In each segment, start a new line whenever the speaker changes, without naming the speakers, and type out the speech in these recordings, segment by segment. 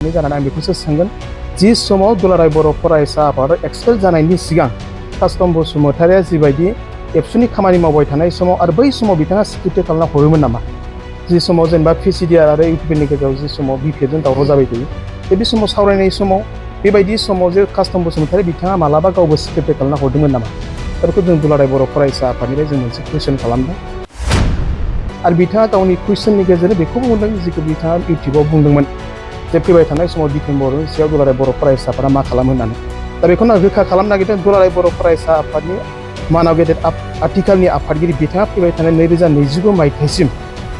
जानानै आं बेखौसो सोंगोन जि समाव दुलाराय बर' फरायसा आफादाव एक्सपेल जानायनि सिगां कास्टम बसुमतारिया जिबायदि एबसुनि खामानि मावबाय थानाय समाव आरो बै समाव बिथाङा स्क्रिप्टेड खालामना हरोमोन नामा जि समाव जेनेबा पिसिडिआर आरो इउपिपिनि गेजेराव जि समाव बिपिएफजों दावराव जाबाय थायो बे समाव सावरायनाय समाव बेबायदि समाव जे कास्टम बसुमतारि बिथाङा मालाबा गावबो स्क्रिप्टेड खालामना हरदोंमोन नामा दा बेखौ जों दुलाराय बर' फरायसा आफादनिफ्राय जों मोनसे कुइसन खालामदों आरो बिथाङा गावनि कुइसननि गेजेरजों बेखौ बुंदों जिखौ बिथाङा इउटिउबाव बुंदोंमोन जे फैबाय थानाय समाव डिसेम्बरनि सायाव दुलाराय बर' फरायसाफोरा मा खालामो होननानै दा बेखौनो आं रोखा खालामनो नागिरदों दुलाराय बर' फरायसा आफादनि मानाव गेदेर आथिखालनि आफादगिरि बिथाङा फैबाय थानाय 2029 मायथाइसिम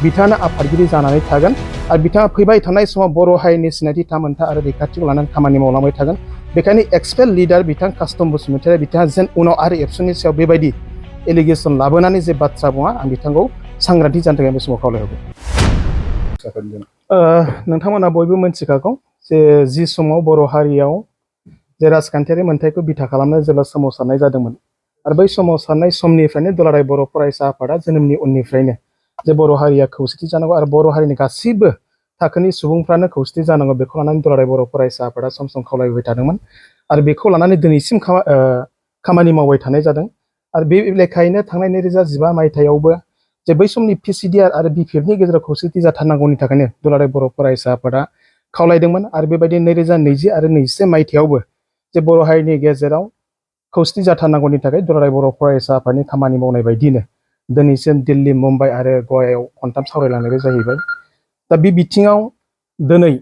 बिथाङा आफादगिरि जानानै थागोन आरो बिथाङा फैबाय थानाय समाव बर' हारिनि सिनायथि थामोनथा आरो रैखाथिखौ लानानै खामानि मावलांबाय थागोन बेखायनो एक्सपेल लिडार बिथां कास्टम बसुमतारि बिथाङा जेन उनाव आरो एबसुनि सायाव बेबायदि एलिगेसन लाबोनानै जे बाथ्रा बुङा आं बिथांखौ सांग्रांथि जानो थाखाय बे समाव खावलायहरबाय नोंथांमोना बयबो मिथिखागौ जि समाव बर' हारियाव जे राजखान्थियारि मोन्थाइखौ बिथा खालामनो जेब्ला सोमावसारनाय जादोंमोन आरो बै सोमावसारनाय समनिफ्रायनो दुलाराय बर' फरायसा आफादा जोनोमनि उननिफ्रायनो जे बर' हारिया खौसेथि जानांगौ आरो बर' हारिनि गासैबो थाखोनि सुबुंफ्रानो खौसेथि जानांगौ बेखौ लानानै दुलाराय बर' फरायसा आफादा सम सम खावलायबोबाय थादोंमोन आरो बेखौ लानानै दिनैसिम खामानि मावबाय थानाय जादों आरो बे लेखायैनो थांनाय 2015 मायथाइयावबो जे बै समनि पिसिडिआर आरो बिपिएफनि गेजेराव खौसेथि जाथारनांगौनि थाखायनो दुलाराय बर' फरायसा आफादा खावलायदोंमोन आरो बेबायदि 2020 आरो 21 मायथाइयावबो जे बर' हारिनि गेजेराव खौसेथि जाथारनांगौनि थाखाय दुलाराय बर' फरायसा आफादनि खामानि मावनाय बायदिनो दिनैसिम दिल्ली मुम्बाइ आरो गवायाव खनथाम सावरायलांनाय जाहैबाय दा बे बिथिङाव दिनै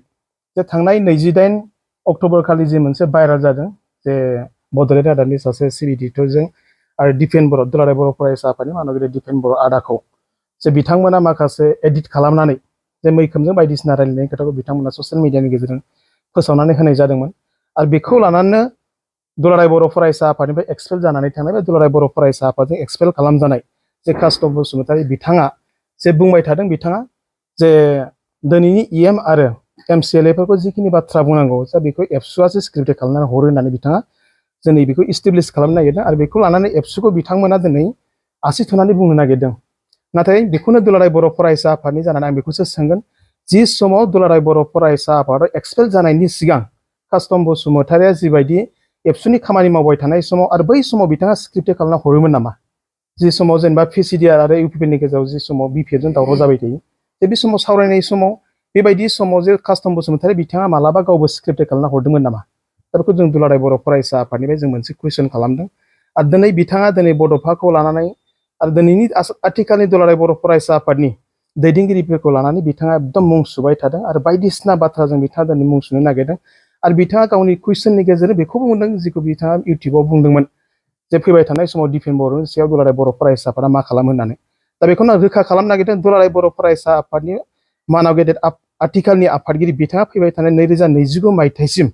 जे थांनाय 28 अक्ट'बर खालि जि मोनसे भाइरेल जादों जे बड'लेण्ड रादाबनि सासे सिबिडिटरजों आरो दिपेन बर' दुलाराय बर' फरायसा आफादनि मानगिरि दिपेन बर' आदाखौ जे बिथांमोना माखासे एडिट खालामनानै जे मैखोमजों बायदिसिना रायलायनायनि खोथाखौ बिथांमोना ससियेल मिडियानि गेजेरजों फोसावनानै होनाय जादोंमोन आरो बेखौ लानानैनो दुलाराय बर' फरायसा आफादनिफ्राय एक्सपेल जानानै थांनाय बे दुलाराय बर' फरायसा आफादजों एक्सपेल खालामजानाय जे कास्टम बसुमतारि बिथाङा जे बुंबाय थादों बिथाङा जे दिनैनि इएम आरो एमसिएलएफोरखौ जिखिनि बाथ्रा बुंनांगौ जा बेखौ एबसुआसो स्क्रिप्टेड खालामनानै हरो होननानै बिथाङा दिनै बेखौ इस्टाब्लिश खालामनो नागिरदों आरो बेखौ लानानै एबसुखौ बिथांमोना दिनै आसि थुनानै बुंनो नागिरदों नाथाय बेखौनो दुलाराय बर' फरायसा आफादनि जानानै आं बेखौसो सोंगोन जि समाव दुलाराय बर' फरायसा आफादाव एक्सपेल जानायनि सिगां कास्टम बसुमतारिया जिबायदि एबसुनि खामानि मावबाय थानाय समाव आरो बै समाव बिथाङा स्क्रिप्टेड खालामना हरोमोन नामा जि समाव जेनेबा पिसिडिआर आरो इउपिपिनि गेजेराव जि समाव बिपिएफजों दावराव जाबाय थायो बे समाव सावरायनाय समाव बेबायदि समाव जे कास्टम बसुमतारि बिथाङा मालाबा गावबो स्क्रिप्टेड खालामना हरदोंमोन नामा दा बेखौ जों दुलाराय बर' फरायसा आफादनिफ्राय जों मोनसे कुइसन खालामदों आरो दिनै बिथाङा दिनै बड'फाखौ लानानै आरो दिनैनि आथिखालनि दुलाराय बर' फरायसा आफादनि दैदेनगिरिफोरखौ लानानै बिथाङा एकदम मुं सुबाय थादों आरो बायदिसिना बाथ्राजों बिथाङा दिनै मुं सुनो नागिरदों आरो बिथाङा गावनि कुइसननि गेजेरजों बेखौबो बुंदों जिखौ बिथाङा इउटिउबाव बुंदोंमोन जे फैबाय थानाय समाव डिसेम्बरनि सायाव दुलाराय बर' फरायसाफोरा मा खालामो होननानै दा बेखौनो आं रोखा खालामनो नागिरदों दुलाराय बर' फरायसा आफादनि मानाव गेदेर आथिखालनि आफादगिरि बिथाङा फैबाय थानाय 2029 मायथाइसिम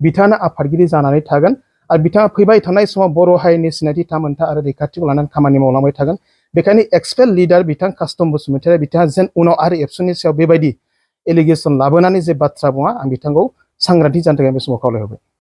बिथाङा आफादगिरि जानानै थागोन आरो बिथाङा फैबाय थानाय समाव बर' हारिनि सिनायथि थामोनथा आरो रैखाथिखौ लानानै खामानि मावलांबाय थागोन बेखायनो एक्सपेल लिडार बिथां कास्टम बसुमतारि बिथाङा जेन उनाव आरो एबसुनि सायाव बेबायदि एलिगेसन लाबोनानै जे बाथ्रा बुङा आं बिथांखौ सांग्रांथि जानो थाखाय बे समाव खावलायहरबाय